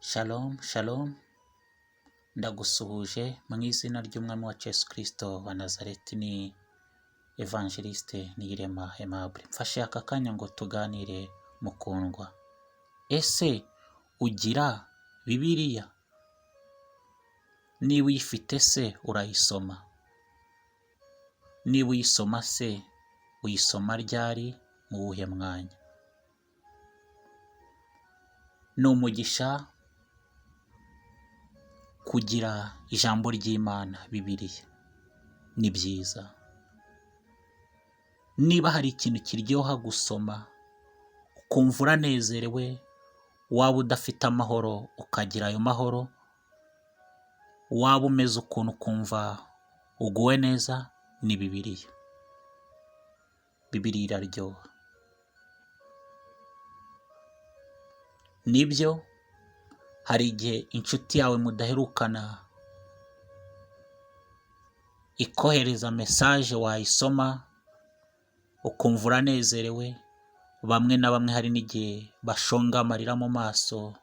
Shalom shalom, ndagusuhuje mu izina ry'Umwami wacu Yesu Kristo wa Nazareti, ni Evangeliste Niyirema Aimable. Mfashe aka kanya ngo tuganire mukundwa. Ese ugira Bibiliya? Niba uyifite se urayisoma? Niba uyisoma se uyisoma ryari, mu wuhe mwanya? Ni umugisha kugira ijambo ry'Imana Bibiliya, ni byiza. Niba hari ikintu kiryoha gusoma ukumva uranezerewe, waba udafite amahoro ukagira ayo mahoro, waba umeze ukuntu ukumva uguwe neza, ni Bibiliya. Bibiliya iraryoha. Nibyo, hari igihe inshuti yawe mudaherukana ikohereza mesaje wayisoma ukumva uranezerewe, bamwe na bamwe hari n'igihe bashonga amarira mu maso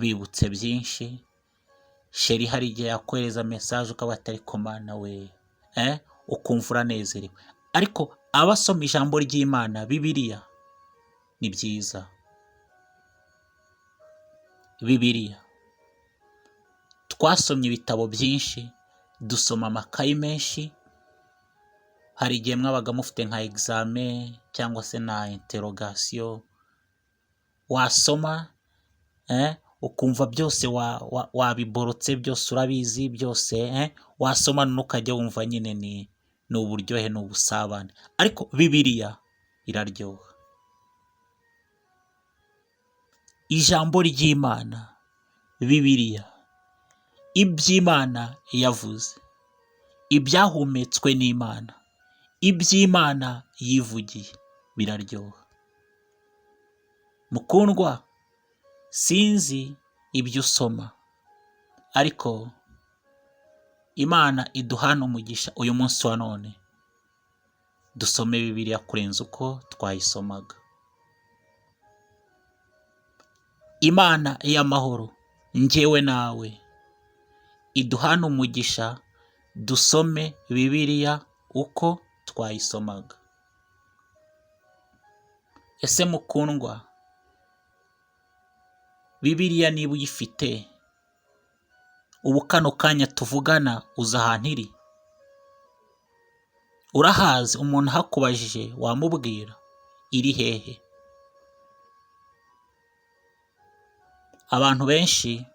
bibutse byinshi, chéri hari igihe yakohereza mesaje ukaba ati ariko Mana we, ukumva uranezerewe. Ariko abasoma ijambo ry'Imana Bibiliya ni byiza. Bibiliya twasomye ibitabo byinshi, dusoma amakayi menshi, hari igihe mwabaga mufite nka examen cyangwa se na interrogation, wasoma ukumva byose wabiborotse byose urabizi byose, wasoma ukajya wumva nyine ni uburyohe, ni ubusabane. Ariko Bibiliya iraryoha. Ijambo ry'Imana Bibiliya, iby'Imana yavuze, ibyahumetswe n'Imana, iby'Imana yivugiye biraryoha. Mukundwa, sinzi ibyo usoma, ariko Imana iduhane umugisha uyu munsi wa none, dusome Bibiliya kurenza uko twayisomaga. Imana y'amahoro njyewe nawe iduhane umugisha, dusome Bibiliya uko twayisomaga. Ese mukundwa, Bibiliya niba uyifite, ubu kano kanya tuvugana uzi ahantu iri? Urahazi? Umuntu ahakubajije wamubwira iri hehe? Abantu benshi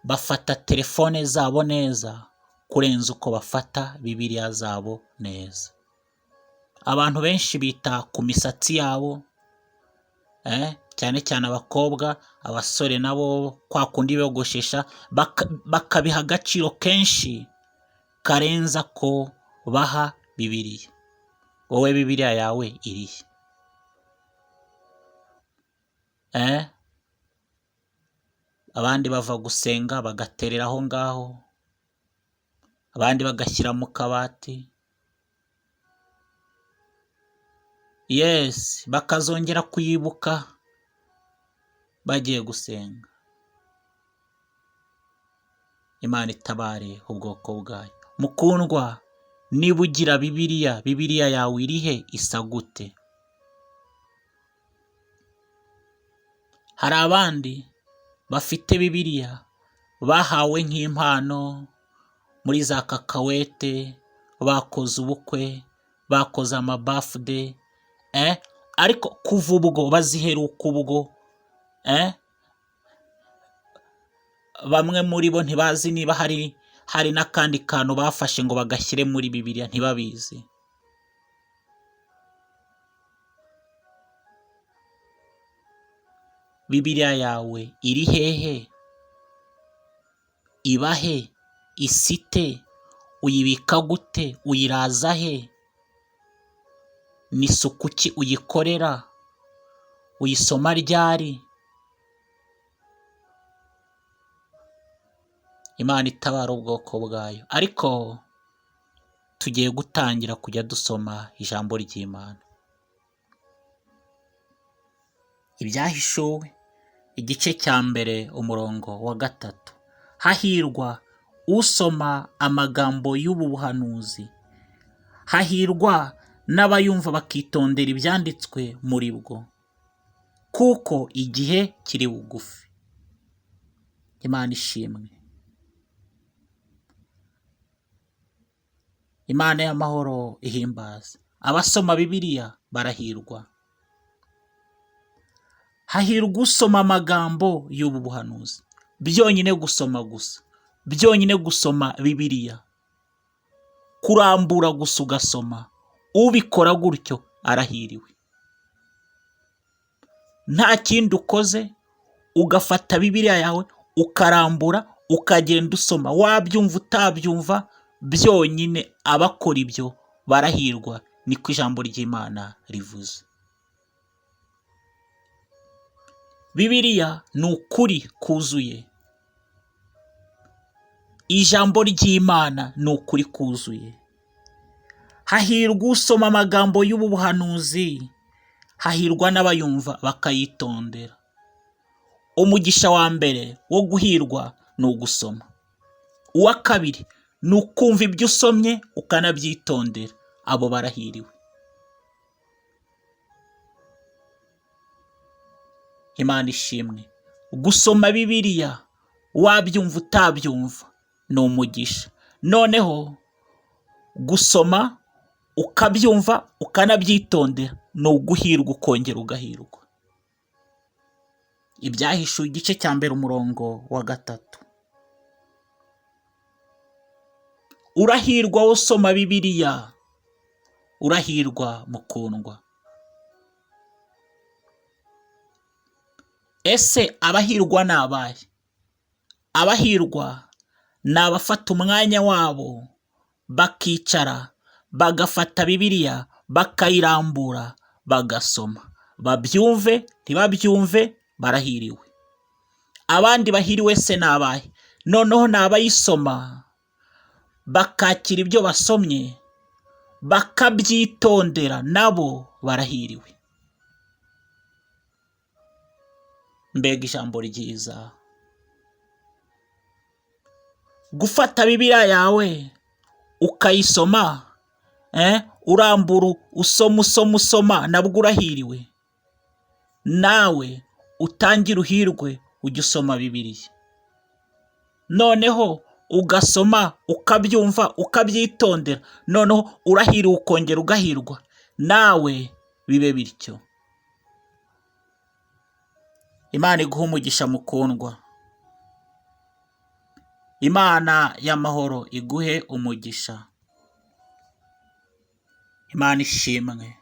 bafata telefone zabo neza kurenza uko bafata Bibiliya zabo neza. Abantu benshi bita ku misatsi yabo, cyane cyane abakobwa, abasore nabo kwa kundi biyogoshesha, bakabiha agaciro kenshi karenza ko baha Bibiliya. Wowe Bibiliya yawe irihe? Abandi bava gusenga bagaterera aho ngaho, abandi bagashyira mu kabati, yes, bakazongera kuyibuka bagiye gusenga. Imana itabare ubwoko bwayo. Mukundwa, niba ugira Bibiliya, Bibiliya yawe irihe? Isa gute? Hari abandi bafite Bibiliya bahawe nk'impano muri za kakawete, bakoze ubukwe, bakoze amabafude, ariko kuva ubwo baziheruka ubwo, bamwe muri bo ntibazi niba hari n'akandi kantu bafashe ngo bagashyire muri Bibiliya, ntibabizi. Bibiliya yawe iri hehe? Iba he? Isa ite? Uyibika gute? Uyiraza he? Ni isuku ki uyikorera? Uyisoma ryari? Imana itabara ubwoko bwayo. Ariko tugiye gutangira kujya dusoma ijambo ry'Imana. Ibyahishuwe igice cya 1 umurongo wa 3. Hahirwa usoma amagambo y'ubu buhanuzi, hahirwa n'abayumva bakitondera ibyanditswe muri bwo, kuko igihe kiri bugufi. Imana ishimwe. Imana y'amahoro ihimbaza. Abasoma Bibiliya barahirwa. Hahirwa usoma amagambo y'ubu buhanuzi. Byonyine gusoma gusa, byonyine gusoma Bibiliya, kurambura gusa ugasoma, ubikora gutyo arahiriwe. Nta kindi ukoze, ugafata Bibiliya yawe ukarambura, ukagenda usoma, wabyumva utabyumva, byonyine abakora ibyo barahirwa, niko ijambo ry'Imana rivuze. Bibiliya ni ukuri kuzuye. Ijambo ry'Imana ni ukuri kuzuye. Hahirwa usoma amagambo y'ubu buhanuzi, hahirwa n'abayumva bakayitondera. Umugisha wa mbere wo guhirwa ni ugusoma. Uwa kabiri ni ukumva ibyo usomye ukanabyitondera, abo barahiriwe. Imana ishimwe. Gusoma Bibiliya wabyumva utabyumva ni umugisha. Noneho gusoma ukabyumva ukanabyitondera ni uguhirwa, ukongera ugahirwa. Ibyahishuwe igice cya 1 umurongo wa 3. Urahirwa usoma Bibiliya, urahirwa mukundwa. Ese abahirwa ni abahe? Abahirwa ni abafata umwanya wabo bakicara bagafata Bibiliya bakayirambura bagasoma, babyumve ntibabyumve, barahiriwe. Abandi bahiriwe se ni abahe? Noneho ni abayisoma bakakira ibyo basomye bakabyitondera, nabo barahiriwe. Mbega ijambo ryiza! Gufata Bibiliya yawe ukayisoma, urambura usoma usoma usoma, nabwo urahiriwe. Nawe utangire uhirwe ujye usoma Bibiliya. Noneho ugasoma ukabyumva ukabyitondera, noneho urahiriwe ukongera ugahirwa, nawe bibe bityo. Imana iguhe umugisha mukundwa. Imana y'amahoro iguhe umugisha. Imana ishimwe.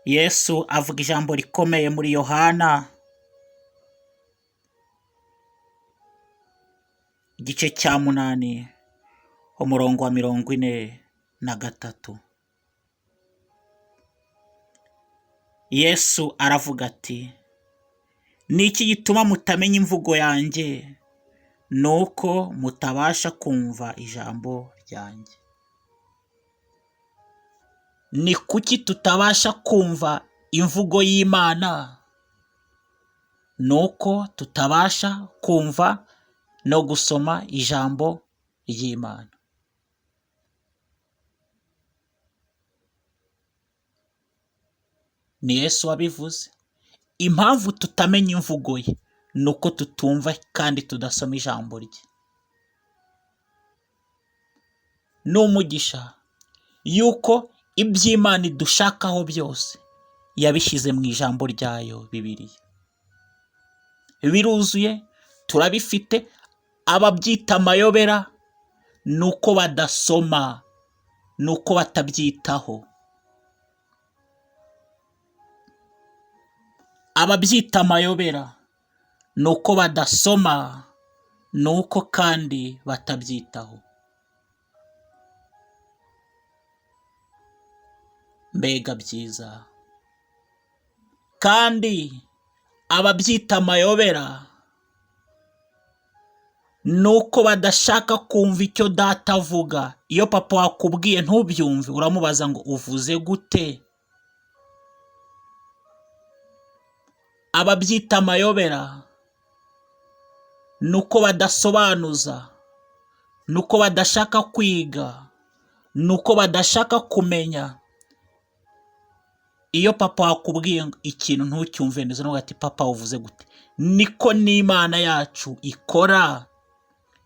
Yesu avuga ijambo rikomeye muri Yohana igice cya 8 umurongo wa 43. Yesu aravuga ati: ni iki gituma mutamenya imvugo yanjye? Ni uko mutabasha kumva ijambo ryanjye. Ni kuki tutabasha kumva imvugo y'Imana? Ni uko tutabasha kumva no gusoma ijambo ry'Imana. Ni Yesu wabivuze. Impamvu tutamenya imvugo ye ni uko tutumva kandi tudasoma ijambo rye. Ni umugisha yuko iby'Imana idushakaho byose yabishyize mu ijambo ryayo Bibiliya. Biruzuye, turabifite. Ababyita amayobera ni uko badasoma, ni uko batabyitaho. Ababyita amayobera ni uko badasoma, ni uko kandi batabyitaho. Mbega byiza! Kandi ababyita amayobera ni uko badashaka kumva icyo data avuga. Iyo papa wakubwiye ntubyumve, uramubaza ngo uvuze gute? Ababyita amayobera ni uko badasobanuza, ni uko badashaka kwiga, ni uko badashaka kumenya. Iyo papa wakubwiye ikintu ntucyumve neza, uvuga ati papa uvuze gute? Niko n'Imana yacu ikora.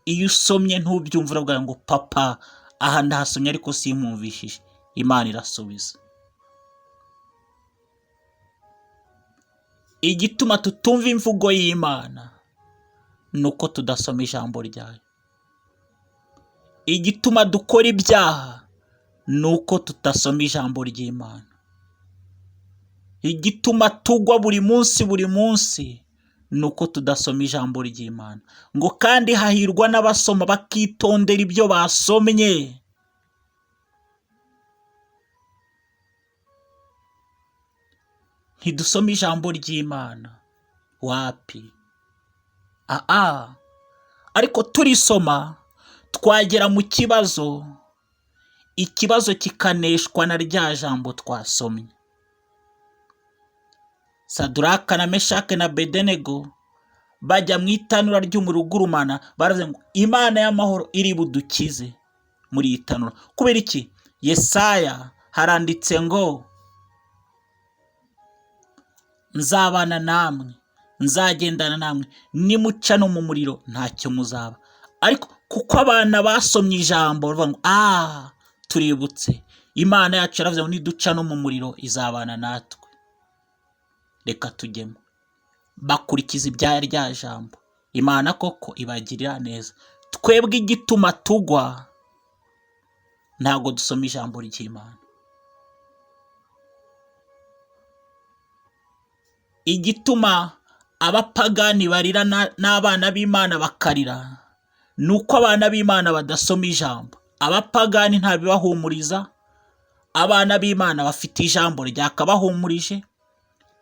Iyo usomye ntubyumve uravuga ngo papa aha ndahasomye ariko simpumvishije. Imana irasubiza. Igituma tutumva imvugo y'Imana ni uko tudasoma ijambo ryayo. Igituma dukora ibyaha ni uko tudasoma ijambo ry'Imana. Igituma tugwa buri munsi buri munsi ni uko tudasoma ijambo ry'Imana. Ngo kandi hahirwa n'abasoma bakitondera ibyo basomye. Ntidusoma ijambo ry'Imana wapi? Ariko turisoma twagera mu kibazo, ikibazo kikaneshwa na rya jambo twasomye. Saduraka na Meshake na Bedenego bajya mu itanura ry'umuriro ugurumana, baravuze ngo Imana y'amahoro iri budukize muri iyi tanura. Kubera iki? Yesaya haranditse ngo nzabana namwe, nzagendana namwe, nimuca no mu muriro ntacyo muzaba. Ariko kuko abana basomye ijambo bavuga ngo tuributse Imana yacu yaravuze ngo niduca no mu muriro izabana natwe, reka tujyemo. Bakurikiza ibya rya jambo, Imana koko ibagirira neza. Twebwe igituma tugwa ntabwo dusoma ijambo ry'Imana. Igituma abapagani barira n'abana b'Imana bakarira ni uko abana b'Imana badasoma ijambo. Abapagani ntabibahumuriza, abana b'Imana bafite ijambo ryakabahumurije,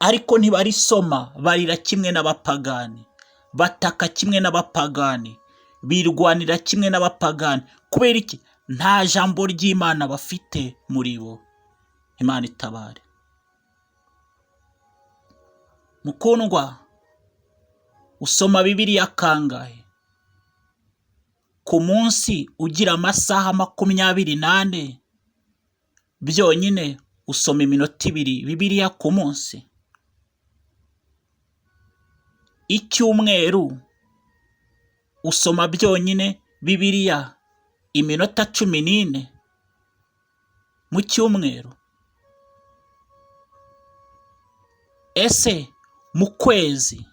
ariko ntibarisoma, barira kimwe n'abapagani, bataka kimwe n'abapagani, birwanira kimwe n'abapagani. Kubera iki? Nta jambo ry'Imana bafite muri bo. Imana itabare. Mukundwa, usoma Bibiliya kangahe? Ku munsi ugira amasaha 24 byonyine usoma iminota 2 Bibiliya ku munsi? Icyumweru usoma byonyine Bibiliya iminota 14 mu cyumweru? Ese mu kwezi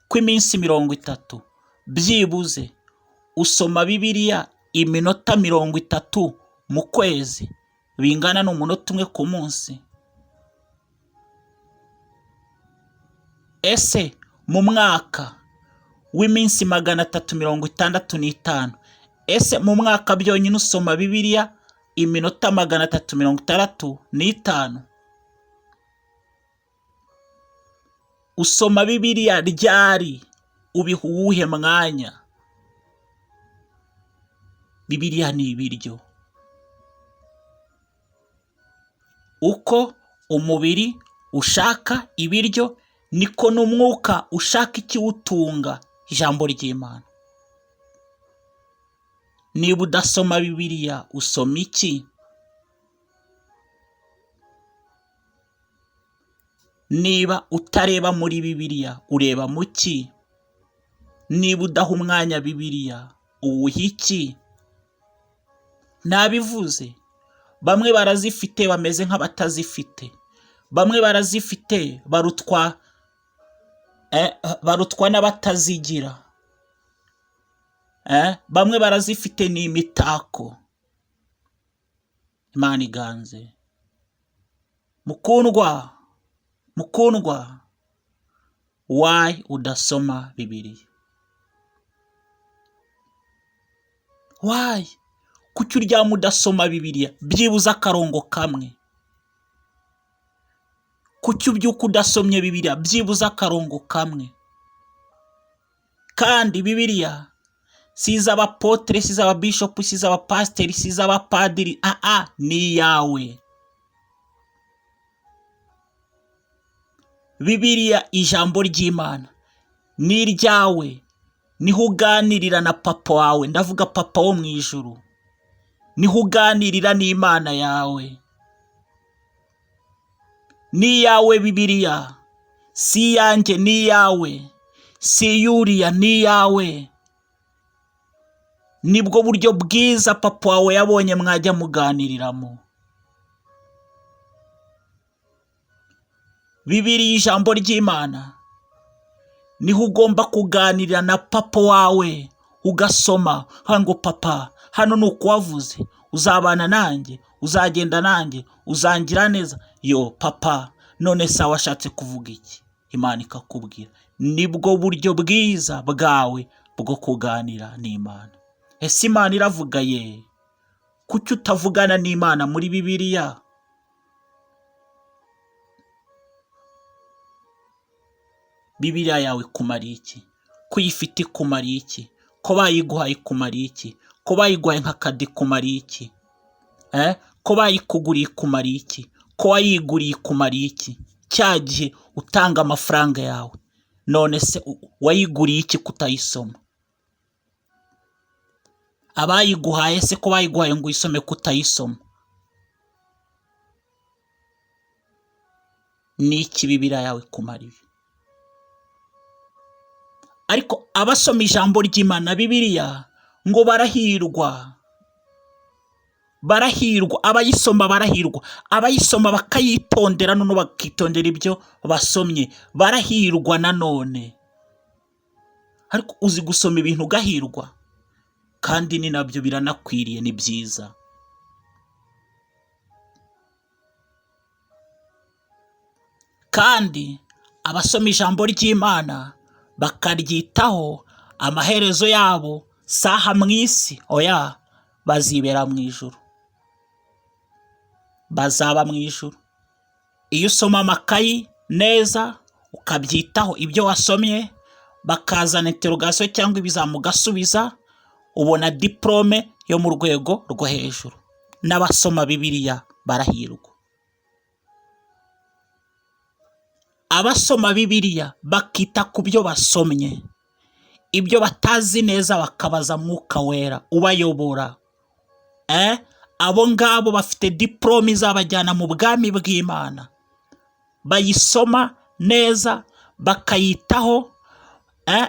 kw'iminsi 30 byibuze usoma Bibiliya iminota 30 mu kwezi, bingana n'umunota umwe ku munsi? Ese mu mwaka w'iminsi 365, ese mu mwaka byonyine usoma Bibiliya iminota 365? Usoma Bibiliya ryari? Ubiha uwuhe mwanya? Bibiliya ni ibiryo. Uko umubiri ushaka ibiryo niko n'umwuka ushaka ikiwutunga, ijambo ry'Imana. Niba udasoma Bibiliya usoma iki? Niba utareba muri Bibiliya ureba mu ki? Niba udaha umwanya Bibiliya uwuha iki? Nabivuze, bamwe barazifite bameze nk'abatazifite, bamwe barazifite barutwa n'abatazigira, bamwe barazifite ni imitako. Imana iganze. Mukundwa, mukundwa, why udasoma Bibiliya? Why? Kuki uryama udasoma Bibiliya byibuze akarongo kamwe? Kuki ubyuka udasomye Bibiliya byibuze akarongo kamwe? Kandi Bibiliya si iz'abapotere, si iz'ababishopu, si iz'abapasiteri, si iz'abapadiri, ni iyawe. Bibiliya ijambo ry'Imana ni iryawe, niho uganirira na papa wawe, ndavuga papa wo mu ijuru, niho uganirira n'Imana yawe. Ni iyawe Bibiliya, si iyanjye ni iyawe, si iy'uriya ni iyawe. Nibwo buryo bwiza papa wawe yabonye mwajya muganiriramo. Bibiliya ijambo ry'Imana niho ugomba kuganirira na papa wawe, ugasoma ngo papa hano ni uko wavuze, uzabana nanjye, uzagenda nanjye, uzangira neza. Yo papa, none sawa washatse kuvuga iki? Imana ikakubwira. Nibwo buryo bwiza bwawe bwo kuganira n'Imana. Ese Imana iravuga ye? Kuki utavugana n'Imana muri Bibiliya? Bibiliya yawe ikumariye iki? Ko uyifite ikumariye iki? Ko bayiguhaye ikumariye iki? Ko bayiguhaye nka kado ikumariye iki? Ko bayikuguriye ikumariye iki? Ko wayiguriye ikumariye iki? Cya gihe utanga amafaranga yawe, none se wayiguriye iki kutayisoma? Abayiguhaye se ko bayiguhaye ngo uyisome kutayisoma? Ni iki Bibiliya yawe ikumariye? Ariko abasoma ijambo ry'Imana Bibiliya ngo barahirwa, barahirwa, abayisoma barahirwa, abayisoma bakayitondera none bakitondera ibyo basomye barahirwa nanone. Ariko uzi gusoma ibintu ugahirwa, kandi ni nabyo biranakwiriye, ni byiza. Kandi abasoma ijambo ry'Imana bakaryitaho, amaherezo yabo saha mu isi, oya, bazibera mu ijuru, bazaba mu ijuru. Iyo usoma amakayi neza ukabyitaho ibyo wasomye, bakazana interogasiyo cyangwa ibizamu ugasubiza, ubona diporome yo mu rwego rwo hejuru. N'abasoma Bibiliya barahirwa. Abasoma Bibiliya bakita ku byo basomye, ibyo batazi neza bakabaza Mwuka Wera ubayobora. Abo ngabo bafite diporome izabajyana mu bwami bw'Imana. Bayisoma neza bakayitaho,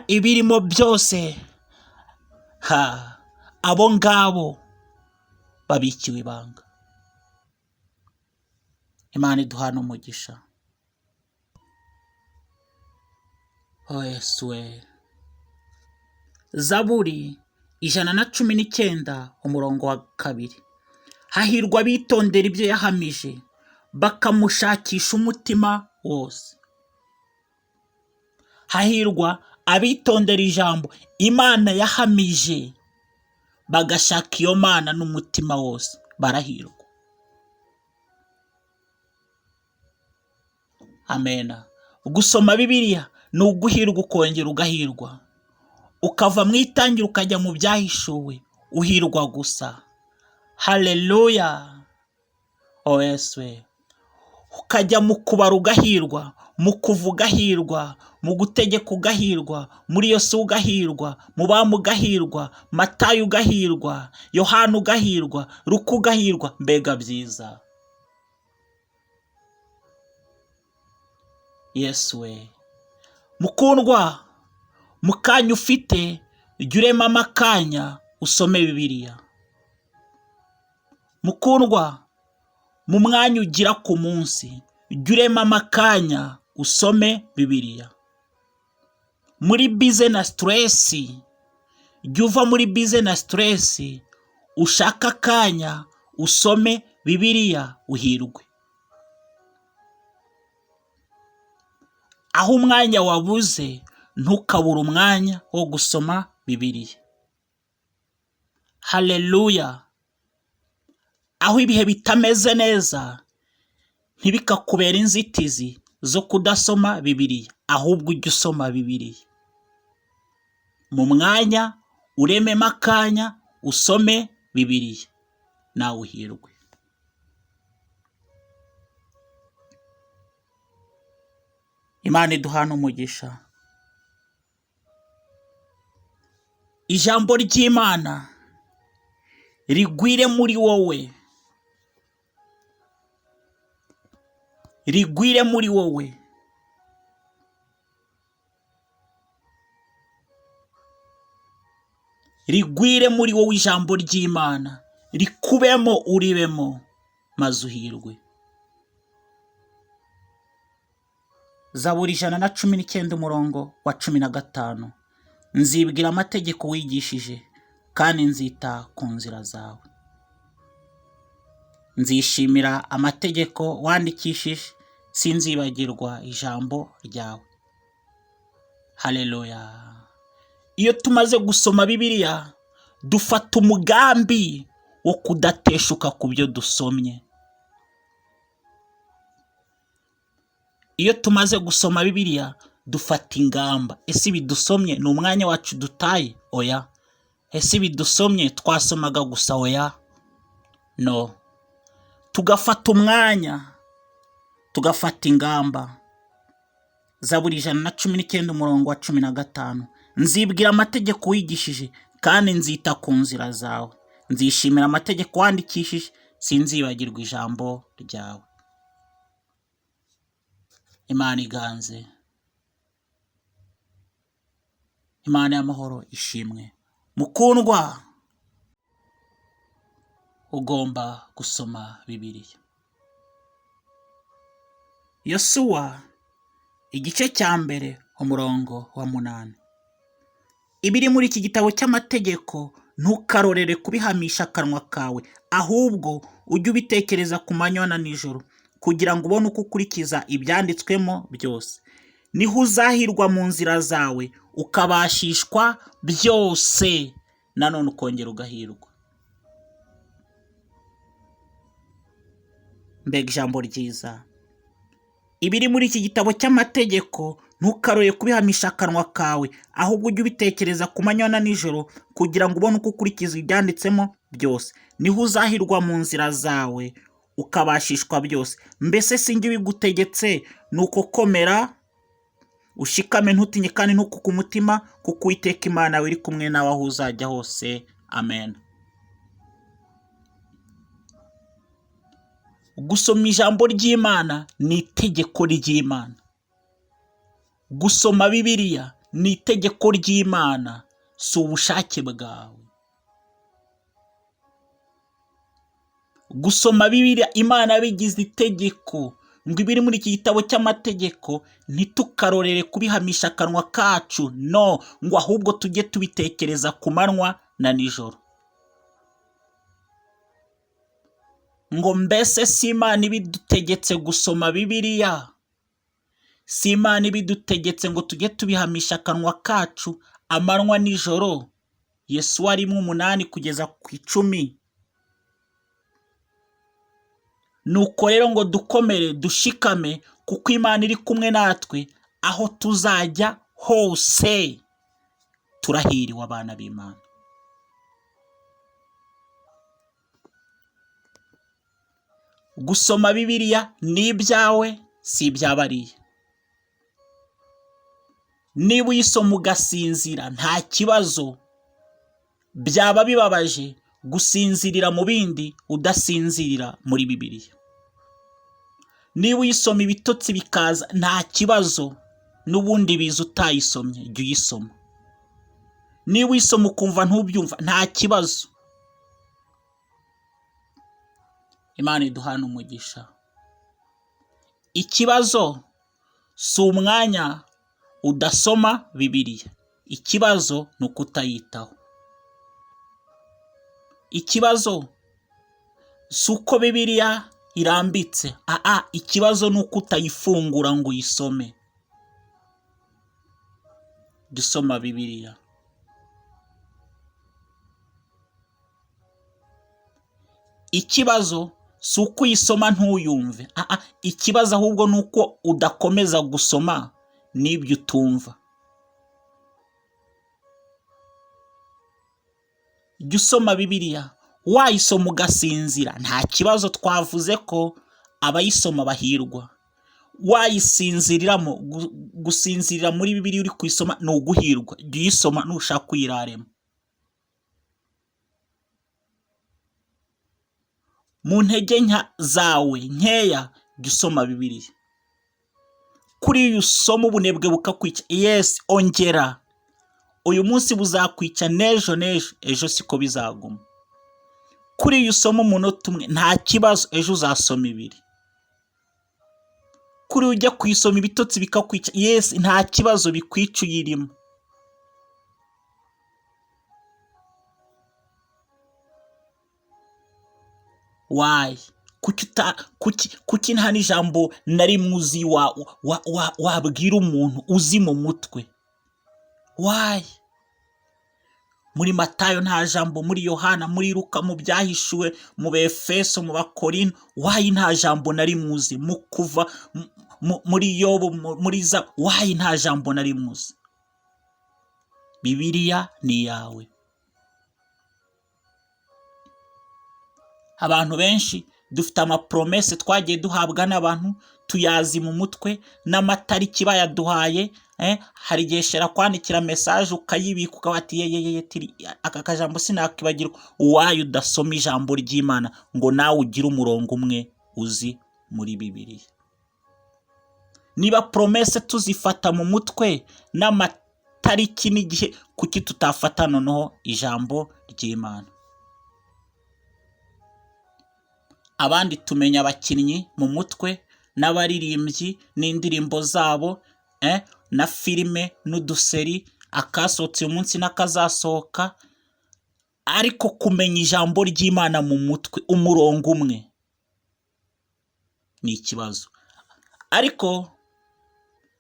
ibirimo byose. Abo ngabo babikiwe ibanga. Imana iduhana umugisha. Yesu we. Zaburi 119 umurongo wa 2. Hahirwa abitondera ibyo yahamije, bakamushakisha umutima wose. Hahirwa abitondera ijambo Imana yahamije, bagashaka iyo Mana n'umutima wose, barahirwa. Amena. Gusoma Bibiliya ni uguhirwa ukongera ugahirwa, ukava mu itangira ukajya mu byahishuwe, uhirwa gusa. Haleluya. Yesu we. Ukajya mu kubara ugahirwa, mu kuvuga ugahirwa, mu gutegeka ugahirwa, muri Yosuwa ugahirwa, mu Bami ugahirwa, Matayo ugahirwa, Yohana ugahirwa, Luka ugahirwa. Mbega byiza. Yesu we. Mukundwa, mu kanya ufite jya uremamo akanya usome Bibiliya. Mukundwa, mu mwanya ugira ku munsi jya uremamo akanya usome Bibiliya. Muri bize na siteresi, jya uva muri bize na siteresi ushake akanya usome Bibiliya uhirwe. Aho umwanya wabuze ntukabure umwanya wo gusoma Bibiliya. Haleluya. Aho ibihe bitameze neza ntibikakubera inzitizi zo kudasoma Bibiliya, ahubwo ujye usoma Bibiliya. Mu mwanya urememo akanya usome Bibiliya, nawe uhirwe. Imana iduhana umugisha. Ijambo ry'Imana rigwire muri wowe, rigwire muri wowe. Rigwire muri wowe ijambo ry'Imana, rikubemo uribemo, maze uhirwe. Zaburi 119 umurongo wa 15. Nzibwira amategeko wigishije, kandi nzita ku nzira zawe. Nzishimira amategeko wandikishije, sinzibagirwa ijambo ryawe. Haleluya. Iyo tumaze gusoma Bibiliya, dufata umugambi wo kudateshuka ku byo dusomye. Iyo tumaze gusoma Bibiliya, dufata ingamba. Ese ibi dusomye ni umwanya wacu dutaye? Oya. Ese ibi dusomye twasomaga gusa? Oya. No. Tugafata umwanya, tugafata ingamba. Zaburi 119 umurongo wa 15. Nzibwira amategeko wigishije, kandi nzita ku nzira zawe. Nzishimira amategeko wandikishije, sinzibagirwa ijambo ryawe. Imana iganze. Imana y'amahoro ishimwe. Mukundwa, ugomba gusoma Bibiliya. Yosuwa igice cya 1 umurongo wa 8. Ibiri muri iki gitabo cy'amategeko ntukarorere kubihamisha akanwa kawe, ahubwo ujye ubitekereza ku manywa na nijoro, kugira ngo ubone uko ukurikiza ibyanditswemo byose. Niho uzahirwa mu nzira zawe, ukabashishwa byose, nanone ukongera ugahirwa. Mbega ijambo ryiza! Ibiri muri iki gitabo cy'amategeko ntukarore kubihamisha akanwa kawe, ahubwo ujye ubitekereza ku manywa na nijoro, kugira ngo ubone uko ukurikiza ibyanditsemo byose. Niho uzahirwa mu nzira zawe, ukabashishwa byose. Mbese sinjye ubigutegetse? Nuko komera, ushikame, ntutinye kandi ntukuke umutima, kuko Uwiteka Imana yawe iri kumwe nawe aho uzajya hose. Amen. Gusoma ijambo ry'Imana ni itegeko ry'Imana. Gusoma Bibiliya ni itegeko ry'Imana, si ubushake bwawe. Gusoma Bibiliya Imana yabigize itegeko, ngo ibiri muri iki gitabo cy'amategeko ntitukarorere kubihamisha akanwa kacu, no, ngo ahubwo tujye tubitekereza ku manywa na nijoro. Ngo mbese si Imana ibidutegetse gusoma Bibiliya? Si Imana ibidutegetse ngo tujye tubihamisha akanwa kacu amanywa nijoro? Yesuwa 1:8 kugeza ku 10. Nuko rero ngo dukomere dushikame, kuko Imana iri kumwe natwe aho tuzajya hose. Turahiriwe abana b'Imana. Gusoma Bibiliya ni ibyawe, si iby'abariya. Niba uyisoma ugasinzira nta kibazo, byaba bibabaje gusinzirira mu bindi udasinzirira muri Bibiliya. Niba uyisoma ibitotsi bikaza nta kibazo, n'ubundi biza utayisomye, jya uyisoma. Niba uyisoma ukumva ntubyumva nta kibazo. Imana iduhana umugisha. Ikibazo si umwanya udasoma Bibiliya, ikibazo ni ukutayitaho. Ikibazo si uko Bibiliya irambitse, ikibazo ni uko utayifungura ngo uyisome. Jya usoma Bibiliya. Ikibazo si uko uyisoma ntuyumve, ikibazo ahubwo ni uko udakomeza gusoma n'ibyo utumva. Jya usoma Bibiliya, wayisoma ugasinzira nta kibazo, twavuze ko abayisoma bahirwa. Wayisinziriramo, gusinzirira muri Bibiliya uri kuyisoma ni uguhirwa. Jya uyisoma nushaka uyiraremo. Mu ntege zawe nkeya jya usoma Bibiliya. Kuri iyo usoma ubunebwe bukakwica, yes, ongera. Uyu munsi buzakwica n'ejo n'ejo, ejo siko bizaguma. Kuri iyo usoma umunota umwe nta kibazo, ejo uzasoma ibiri. Kuri ujya kuyisoma ibitotsi bikakwica, yes, nta kibazo bikwica uyirimo. Why? Kuki nta n'ijambo na rimwe uzi wabwira umuntu uzi mu mutwe? Why? Muri Matayo nta jambo, muri Yohana, muri Luka, mu Byahishuwe, mu Befeso, mu Bakorinto, why nta jambo na rimwe uzi? Mu Kuva, muri Yobu, muri za, why nta jambo na rimwe uzi? Bibiliya ni iyawe. Abantu benshi dufite amapromese twagiye duhabwa n'abantu, tuyazi mu mutwe n'amatariki bayaduhaye. Hari igihe shera kwandikira message ukayibika ukaba ati ye ye ye tiri aka kajambo sinakibagirwa. Why udasoma ijambo ry'Imana ngo nawe ugire umurongo umwe uzi muri Bibiliya? Niba promesse tuzifata mu mutwe n'amatariki n'igihe, kuki tutafata noneho ijambo ry'Imana? Abandi tumenya abakinnyi mu mutwe n'abaririmbyi n'indirimbo zabo, na filime n'uduseri, akasohotse uyu munsi n'akazasohoka, ariko kumenya ijambo ry'Imana mu mutwe umurongo umwe ni ikibazo. Ariko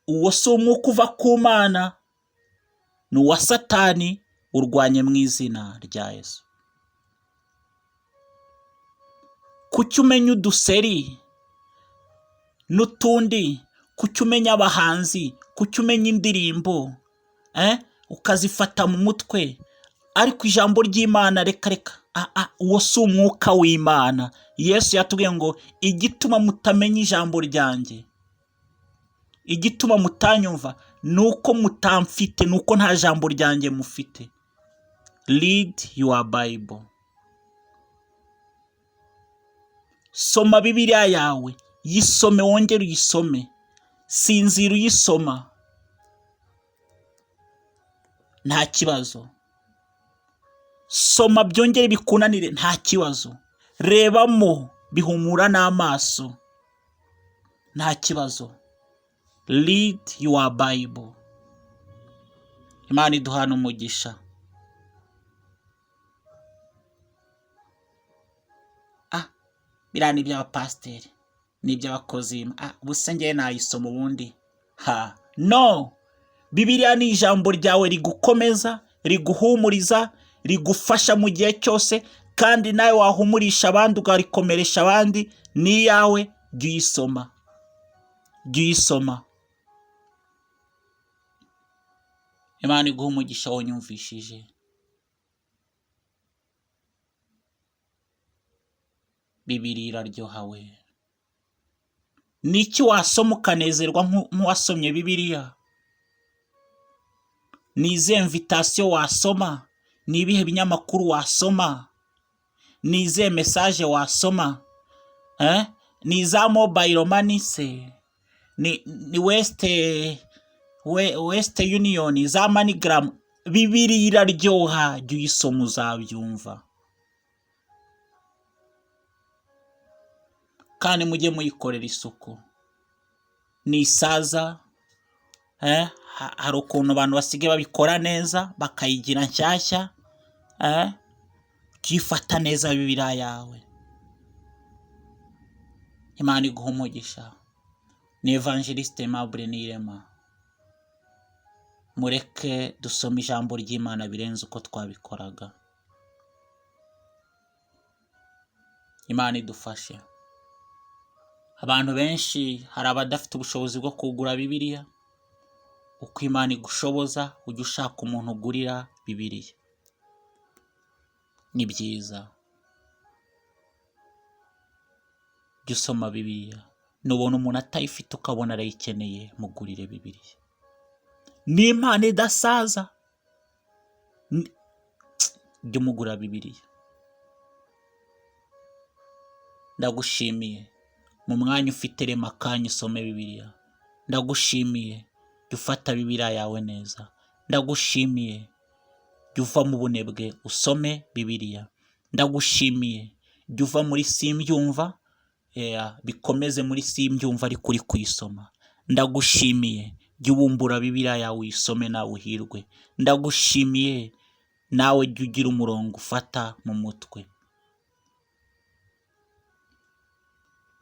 uwo si umwuka uva ku Mana, ni uwa Satani, urwanye mu izina rya Yesu. Kuki umenya uduseri n'utundi? Kuki umenya abahanzi? Kuki umenya indirimbo, ukazifata mu mutwe, ariko ijambo ry'Imana reka reka. Uwo si umwuka w'Imana. Yesu yatubwiye ngo igituma mutamenya ijambo ryanjye, igituma mutanyumva, ni uko mutamfite, ni uko nta jambo ryanjye mufite. Read your Bible. Soma Bibiliya yawe, yisome wongere uyisome, sinzira uyisoma, nta kibazo. Soma byongere bikunanire, nta kibazo. Rebamo bihumura n'amaso, nta kibazo. Read your Bible. Imana iduhana umugisha. Biriya ni iby'abapasiteri, ni iby'abakozi. Ubuse njyewe nayisoma ubundi? Ha, no! Bibiliya ni ijambo ryawe rigukomeza, riguhumuriza, rigufasha mu gihe cyose, kandi nawe wahumurisha abandi ukarikomeresha abandi, ni iyawe, jya uyisoma. Jya uyisoma. Imana iguhe umugisha wonyumvishije. Bibiliya iraryoha we. Ni iki wasoma ukanezerwa nk'uwasomye Bibiliya? Ni izihe invitation wasoma? Ni ibihe binyamakuru wasoma? Ni izihe message wasoma? Ni iza mobile money se? Ni West Union, za MoneyGram? Bibiliya iraryoha, jya uyisoma uzabyumva. Kandi mujye muyikorera isuku. Nisaza, hari ukuntu abantu basigaye babikora neza bakayigira nshyashya, jya uyifata neza Bibiliya yawe. Imana iguhe umugisha. Ni Evangeliste Aimable Niyirema. Mureke dusome ijambo ry'Imana birenze uko twabikoraga. Imana idufashe. Abantu benshi hari abadafite ubushobozi bwo kugura Bibiliya. Uko Imana igushoboza ujye ushaka umuntu ugurira Bibiliya. Ni byiza. Jya usoma Bibiliya. Nubona umuntu atayifite ukabona arayikeneye, mugurire Bibiliya. Ni impano idasaza. Jya umugura Bibiliya. Ndagushimiye mu mwanya ufite, rema akanya usome Bibiliya. Ndagushimiye, jya ufata Bibiliya yawe neza. Ndagushimiye, jya uva mu bunebwe usome Bibiliya. Ndagushimiye, jya uva muri simbyumva, bikomeze muri simbyumva ariko uri kuyisoma. Ndagushimiye, jya ubumbura Bibiliya yawe uyisome nawe uhirwe. Ndagushimiye, nawe jya ugira umurongo ufata mu mutwe.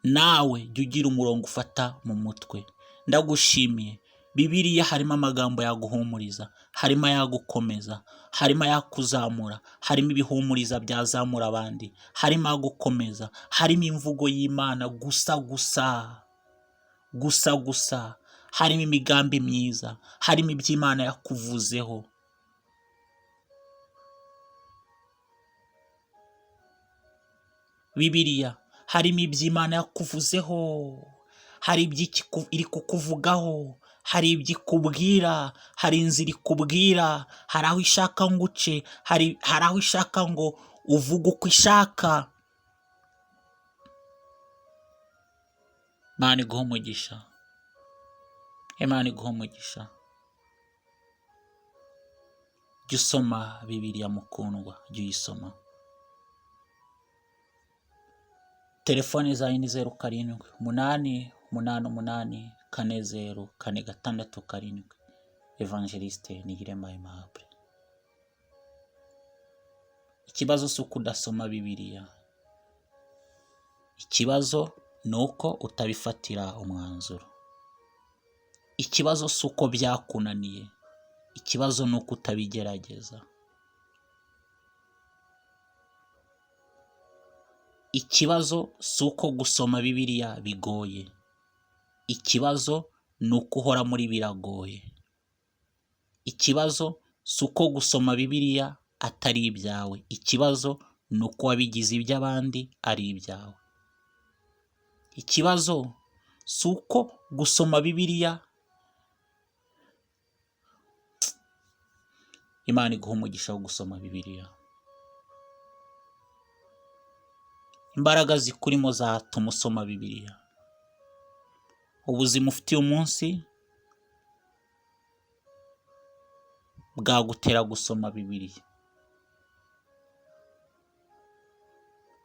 Nawe jya ugira umurongo ufata mu mutwe. Ndagushimiye, Bibiliya harimo amagambo yaguhumuriza, harimo ayagukomeza, harimo ayakuzamura, harimo ibihumuriza byazamura abandi, harimo agukomeza, harimo imvugo y'Imana gusa gusa, gusa gusa, harimo imigambi myiza, harimo iby'Imana yakuvuzeho. Bibiliya harimo iby'Imana yakuvuzeho, hari ibyo iri kukuvugaho, hari ibyo ikubwira, hari inzira ikubwira, hari aho ishaka ngo uce, hari aho ishaka ngo uvuge uko ishaka. Imana iguhe umugisha. Imana iguhe umugisha. Jya usoma Bibiliya mukundwa, jya uyisoma. Telefone zanyu ni 0 7 8 8 8 4 0 4 6 7. Evangeliste Niyirema Aimable. Ikibazo si uko udasoma Bibiliya, ikibazo ni uko utabifatira umwanzuro. Ikibazo si uko byakunaniye, ikibazo ni uko utabigerageza. Ikibazo si uko gusoma Bibiliya bigoye, ikibazo ni uko uhora muri biragoye. Ikibazo si uko gusoma Bibiliya atari ibyawe, ikibazo ni uko wabigize iby'abandi ari ibyawe. Ikibazo si uko gusoma Bibiliya. Imana iguha umugisha wo gusoma Bibiliya. Imbaraga zikurimo zatuma usoma Bibiliya. Ubuzima ufite uyu munsi bwagutera gusoma Bibiliya.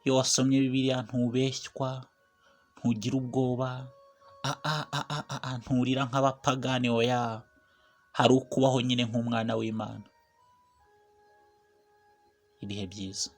Iyo wasomye Bibiliya ntubeshywa, ntugira ubwoba, nturira nk'abapagani, oya, hari ukubaho nyine nk'umwana w'Imana. Ibihe byiza.